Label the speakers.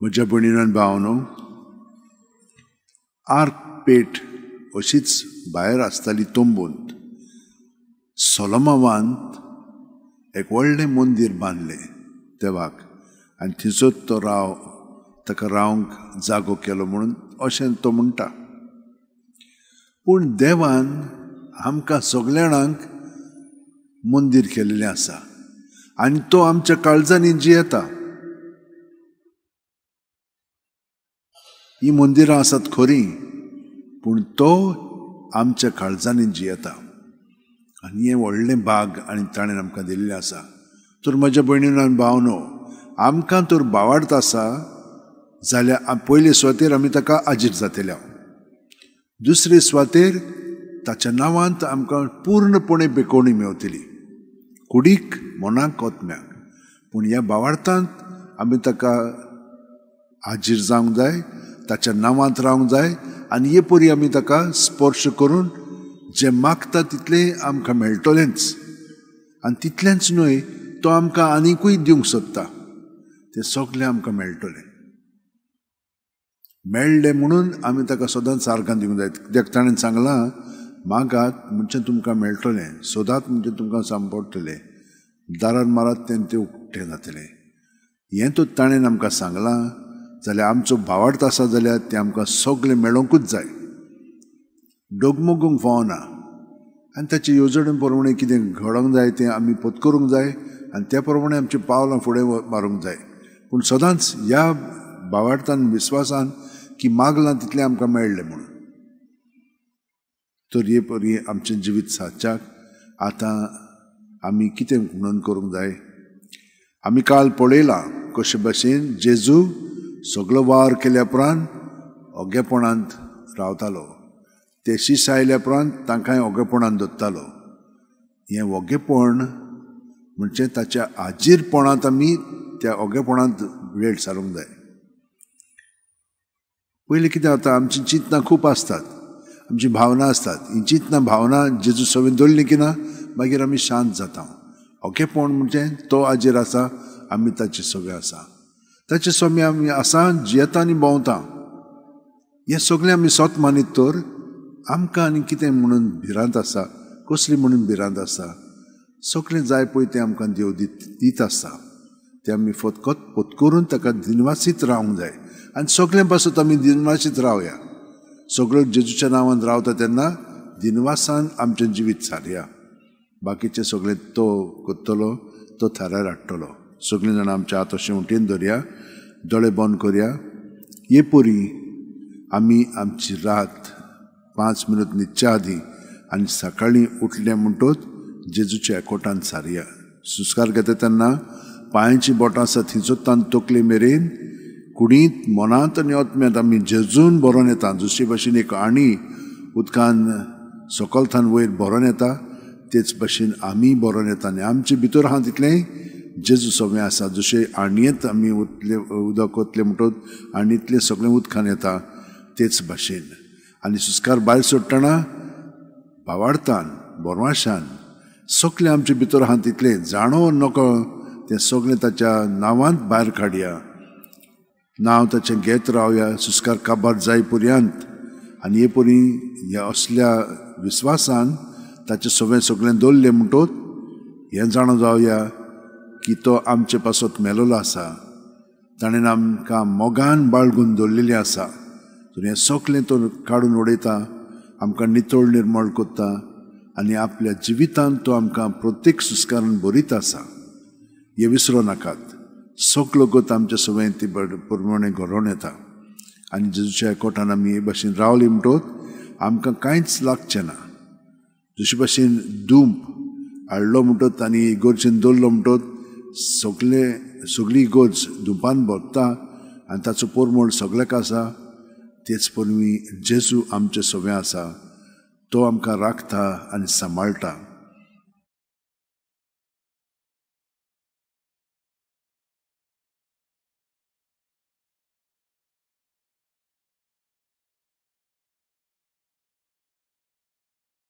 Speaker 1: म्हज्या भयणीन आनी भावांनो, आर्क पेट अशीच भायर आसताली तंबूंत. सोलोमावांत एक व्हडलें मंदीर बांदलें देवाक आनी थंयसर तो राव ताका रावंक जागो केलो म्हणून अशें तो म्हणटा. पूण देवान आमकां सगल्या जाणांक मंदीर केल्लें आसा आनी तो आमच्या काळजांनी जियेता. ही मंदिरां आसात खरीं, पूण तो आमच्या काळजांनी जियेता आनी हें व्हडलें भाग आनी ताणें आमकां दिल्लें आसा. तर म्हज्या भयणीन आनी भावनो, आमकां तर भावार्थ आसा जाल्यार पयले सुवातेर आमी ताका आजीर जातले, दुसरे सुवातेर ताच्या नांवांत आमकां पूर्णपणे बेकोणी मेवतली, कुडीक मनाक आत्म्याक. पूण ह्या भावार्थांत आमी ताका हाजीर जावंक जाय, ताच्या नांवांत रावंक जाय आनी हे परी आमी ताका स्पर्श करून जें मागता तितलें आमकां मेळटलेंच. आनी तितलेंच न्हय, तो आमकां आनिकूय दिवंक सोदता, तें सगळें आमकां मेळटलें. मेळ्ळें म्हणून आमी ताका सदांच आर्गां दिवंक जाय. कित्याक ताणें सांगलां, मागात म्हणजे तुमकां मेळटलें, सोदात म्हणजे तुमकां सांपडटलें, दारार मारात तें तें उक्तें जातलें. हें तर ताणें आमकां सांगलां जाल्यार आमचो भावार्थ आसा जाल्यार तें आमकां सगळें मेळोंकूच जाय, डगमगूंक फावना. आनी ताचे येवजणे प्रमाणे कितें घडोवंक जाय तें आमी पत्करूंक जाय आनी त्या प्रमाणे आमचीं पावलां फुडें मारूंक जाय. पूण सदांच ह्या भावार्थान विस्वासान की मागलां तितलें आमकां मेळ्ळें म्हणून. तर हे परी आमचें जिवीत सादच्याक आतां आमी कितें म्हणून करूंक जाय. आमी काल पळयलां कशे भशेन जेजू सगळो वावर केल्या उपरांत ओगेपणांत रावतालो, ते शीस आयल्या उपरांत तांकांय ओगेपणान दवरतालो. हें ओगेपण म्हणजे ताच्या आजीरपणांत आमी त्या ओगेपणांत वेळ सारूंक जाय. पयलीं कितें जाता, आमचीं चिंतनां खूब आसतात, आमची भावना आसतात. ही चिंतनां भावना जेजू सवें दवरली की ना मागीर आमी शांत जाता. ओगेपण म्हणजे तो आजीर आसा, आमी ताचे सगळें आसा, ताचे स्वामी आमी आसा, जियेता आनी भोंवता. हें सगळें आमी सत मानीत तर आमकां आनी कितें म्हणून भिरांत आसा, कसली म्हणून भिरांत आसा. सगळें जाय पळय तें आमकां देव दीत आसता, तें आमी फकत पत्करून ताका दिनवासीत रावंक जाय. आनी सगळें पासत आमी दिनवासीत रावया. सगळें जेजूच्या नांवान रावता तेन्ना दिनवासान आमचें जिवीत सारया. बाकीचें सगळें तो करतलो, तो थारार हाडटलो. सगळीं जाणां आमच्या हात अशें उटेन धरया, दोळे बंद करया. हे परी आमी आमची रात 5 मिनट न्हिदच्या आदीं आनी सकाळीं उठलें म्हणटोच जेजूच्या एकवटान सारया. संस्कार घेता तेन्ना पांयांची बोटां आसा थंयचो तान तकले मेरेन कुडींत मनांत आनी आत्म्यांत आमी जेजून भरोन येता. जशे भशेन एक आणी उदकान सकलथान वयर भरोन येता, तेच भशेन आमी भरोन येता आनी आमचे भितर आहा तितलें जेजू सगळें आसा. जशें आणयेंत आमी उतले उदक ओतलें म्हणटोच आणयेंतलें सगळें उदकान येता, तेच भाशेन. आनी संस्कार भायर सोडटना भावार्थान बोरवाशान सगळें आमचे भितर आहा तितलें जाणो नकळ तें सगळें ताच्या नांवांत भायर काडया, नांव ताचें घेत रावया संस्कार काबार जाय पर्यंत. आनी हे परी ह्या असल्या विस्वासान ताचें सगळें सगळें दवरलें म्हणटोच हें जाणो जावया की तो आमचे पासत मेलोलो आसा, ताणें आमकां मोगान बाळगून दवरलेलें आसा. तर हें सगळें तो काडून उडयता, आमकां नितळ निर्मळ करता आनी आपल्या जिवितांत तो आमकां प्रत्येक संस्कारान भरीत आसा. हें विसरूं नाकात. सगळो गत आमच्या सवंय ती प्रमाणे घडोवन येता आनी जेजूच्या एकवटान आमी हे भाशेन रावली म्हणटोच आमकां कांयच लागचें ना. जशे भाशेन दुंप हाडलो म्हणटोच आनी इगर्जेन दवरलो म्हणटोच सगळी इगर्ज दुंपान भरता आनी ताचो परमळ सगळ्याक आसा, तेच परवी जेजू आमचे सगळें आसा, तो आमकां राखता आनी सांबाळटा.